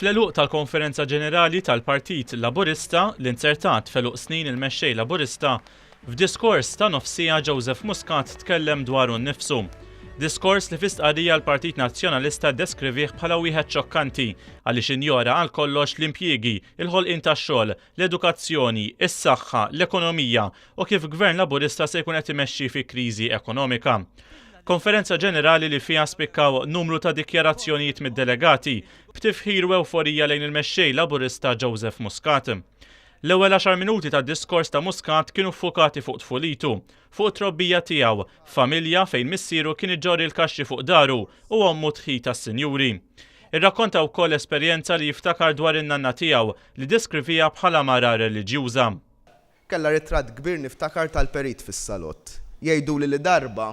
Fl-għeluq tal-Konferenza Ġenerali tal-Partit Laburista, li nzertat f'għeluq snin il-Mexxej Laburista, f'diskors ta' nofs siegħa Joseph Muscat tkellem dwaru nnifsu. Diskors li fi stqarrija l-Partit Nazzjonalista ddeskrivih bħala wieħed xokkanti għaliex injora għal kollox l-impjiegi, il-ħolqien tax-xogħol, l-edukazzjoni, is-saħħa, l-ekonomija u kif Gvern Laburista se jkun qed imexxi fi kriżi ekonomika. Konferenza ġenerali li fiha spikkaw numru ta' dikjarazzjonijiet mid-delegati, b'tifħir u ewforija lejn il-Mexxej Laburista Joseph Muscat. L-ewwel għaxar minuti tad-diskors ta' Muscat kienu ffukati fuq tfulitu, fuq it-trobbija tiegħu, f'familja fejn missieru kien iġorr il-kaxxi fuq daru u ommu tħit għas-sinjuri. Irrakkonta wkoll esperjenza li jiftakar dwar in-nanna tiegħu li ddeskriviha bħala mara reliġjuża. Kellha ritratt kbir niftakar tal-perit fis-salott. Jgħiduli li darba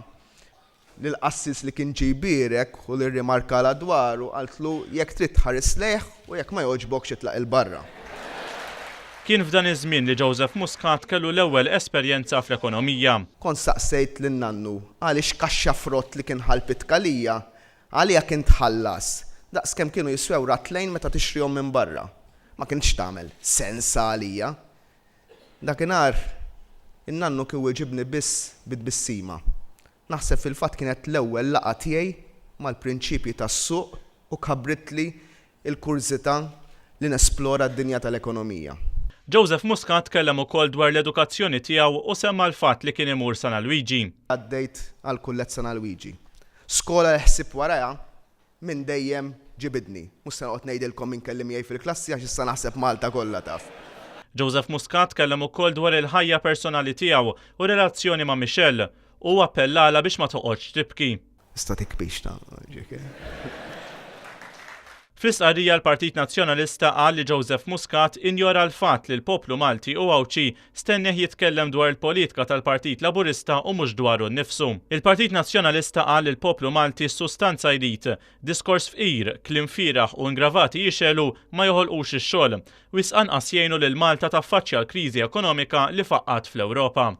lill-qassis li kien ġie jbierek u li rrimarkalha dwaru qaltlu jekk trid tħares lejh u jekk ma jogħġbokx itlaq 'il barra. Kien f'dan iż-żmien li Joseph Muscat kellu l-ewwel esperjenza fl-ekonomija. Kont saqsejt lin-nannu għaliex kaxxa frott li kien ħa l-pitkalija għaliha kien tħallas daqs kemm kienu jiswew ratlejn meta tixtrihom minn barra. Ma kinitx tagħmel sens għalija. Dakinhar in-nannu kien wieġibni biss bi tbissima. Naħseb fil-fatt kienet l-ewwel laqgħa tiegħi mal-prinċipji tas-suq u kabbritli l-kurżità li nesplora d-dinja tal-ekonomija. Joseph Muscat tkellem ukoll dwar l-edukazzjoni tiegħu u semma l-fatt li kien imur San Alwiġi. Għaddejt għall-Kulleġġ San Alwiġi. Skola li ħsibt warajha minn dejjem ġibidni. Mhux se noqgħod ngħidilkom min kelli miegħi fil-klassi għax issa naħseb Malta kollha taf. Joseph Muscat tkellem ukoll dwar il-ħajja personali tiegħu u r-relazzjoni ma' Michelle. Hu appellalha biex ma toqgħodx tibki. Issa tikbix ta' JK. Fl-istqarrija l-Partit Nazzjonalista qal li Joseph Muscat injora l-fatt li l-poplu Malti u Għawdxi stennieh jitkellem dwar il-politka tal-Partit Laburista u mhux dwaru nnifsu. Il-Partit Nazzjonalista qal li l-poplu Malti s-sustanza jrid. Diskors fqir, kliem fieragħ u ingravati jixegħlu ma joħolqux ix-xogħol. Wisq anqas jgħinu lil Malta taffaċċja l-kriżi ekonomika li faqqgħet fl-Ewropa.